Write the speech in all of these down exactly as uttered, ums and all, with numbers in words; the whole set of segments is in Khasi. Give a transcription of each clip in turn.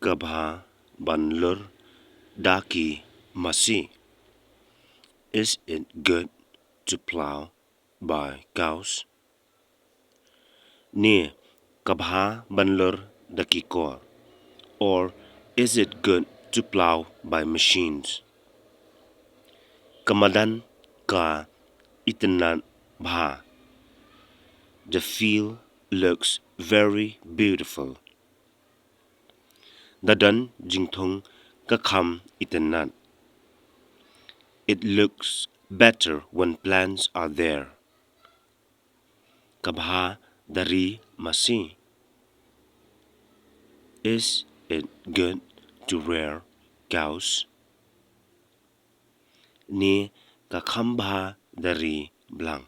Ka bha ban lur da ki masi? Is it good to plow by cows? Ne ka bha ban lur da ki kor? Or is it good to plow by machines? Ka madan ka itynnad bha. The field looks very beautiful. Da don jingthung ka kham itynnad. It looks better when plants are there. Ka bha da ri masi? Is it good to rear cows? Ne ka kham bha da ri blang?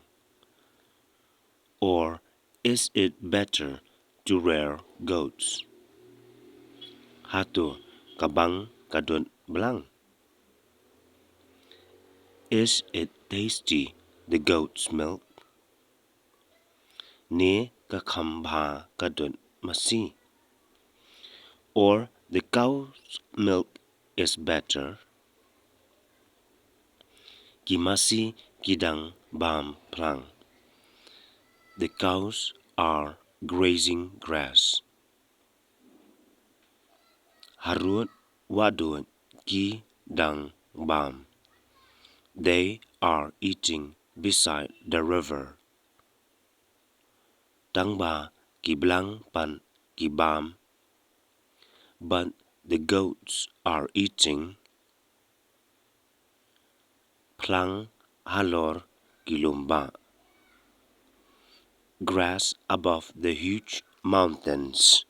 Or is it better to rear goats? Hato ka bang ka dud blang? Is it tasty, the goat's milk? Ne ka kham bha ka dud masi? Or the cow's milk is better? Ki masi ki dang bam phlang. The cows are grazing grass. Harud wadud ki dang bam. They are eating beside the river. Tang ba ki blang pat ki bam. But the goats are eating. Phlang halor ki lum bah. Grass above the huge mountains.